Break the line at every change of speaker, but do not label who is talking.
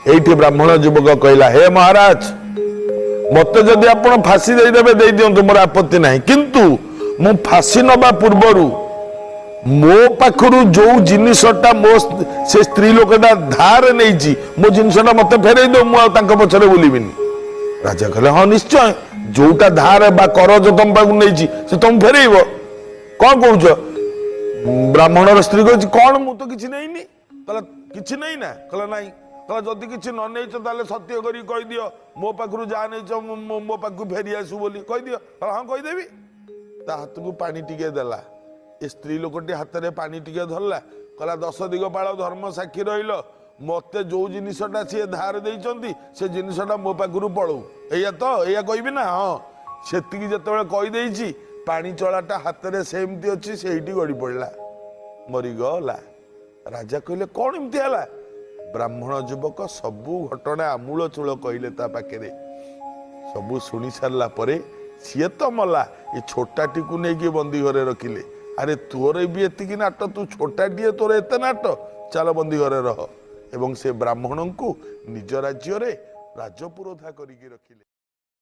ଏଇଠି ବ୍ରାହ୍ମଣ ଯୁବକ କହିଲା, ହେ ମହାରାଜ, ମତେ ଯଦି ଆପଣ ଫାଶୀ ଦେଇଦେବେ ଦେଇଦିଅନ୍ତୁ, ମୋର ଆପତ୍ତି ନାହିଁ, କିନ୍ତୁ ମୁଁ ଫାଶୀ ନବା ପୂର୍ବରୁ ମୋ ପାଖରୁ ଯୋଉ ଜିନିଷଟା ମୋ ସେ ସ୍ତ୍ରୀ ଲୋକଟା ଧାର ନେଇଛି, ମୋ ଜିନିଷଟା ମତେ ଫେରେଇ ଦଉ, ମୁଁ ଆଉ ତାଙ୍କ ପଛରେ ବୁଲିବିନି। ରାଜା କହିଲେ, ହଁ ନିଶ୍ଚୟ, ଯୋଉଟା ଧାର ବା କରଜ ତମ ପାଖକୁ ନେଇଛି ସେ ତମକୁ ଫେରେଇବ। କଣ କହୁଛ? ବ୍ରାହ୍ମଣର ସ୍ତ୍ରୀ କହୁଛି, କଣ, ମୁଁ ତ କିଛି ନେଇନି। କହିଲା, କିଛି ନେଇନା? କହିଲା, ନାଇଁ। କହିଲା, ଯଦି କିଛି ନ ନେଇଛ ତାହେଲେ ସତ୍ୟ କରିକି କହିଦିଅ, ମୋ ପାଖରୁ ଯାହା ନେଇଛ ମୋ ପାଖକୁ ଫେରି ଆସୁ ବୋଲି କହିଦିଅ। କହିଲା, ହଁ କହିଦେବି। ତା ହାତକୁ ପାଣି ଟିକେ ଦେଲା। ଏ ସ୍ତ୍ରୀ ଲୋକଟି ହାତରେ ପାଣି ଟିକେ ଧରିଲା, କହିଲା, ଦଶ ଦିଗପାଳ ଧର୍ମ ସାକ୍ଷୀ ରହିଲ, ମତେ ଯୋଉ ଜିନିଷଟା ସିଏ ଧାର ଦେଇଛନ୍ତି ସେ ଜିନିଷଟା ମୋ ପାଖରୁ ପଳଉ, ଏଇଆ ତ, ଏଇଆ କହିବି ନା? ହଁ। ସେତିକି ଯେତେବେଳେ କହିଦେଇଛି, ପାଣି ଚଳାଟା ହାତରେ ସେମିତି ଅଛି, ସେଇଠି ଗଡ଼ି ପଡ଼ିଲା, ମରିଗଲା। ରାଜା କହିଲେ, କଣ ଏମିତି ହେଲା? ବ୍ରାହ୍ମଣ ଯୁବକ ସବୁ ଘଟଣା ଆମୂଳଚୂଳ କହିଲେ ତା ପାଖରେ। ସବୁ ଶୁଣି ସାରିଲା ପରେ ସିଏ ତ ମଲା, ଏ ଛୋଟାଟିକୁ ନେଇକି ବନ୍ଦୀ ଘରେ ରଖିଲେ। ଆରେ ତୋର ବି ଏତିକି ନାଟ, ତୁ ଛୋଟାଟିଏ, ତୋର ଏତେ ନାଟ, ଚାଲ ବନ୍ଦୀ ଘରେ ରହ। ଏବଂ ସେ ବ୍ରାହ୍ମଣଙ୍କୁ ନିଜ ରାଜ୍ୟରେ ରାଜପୁରୋଧା କରିକି ରଖିଲେ।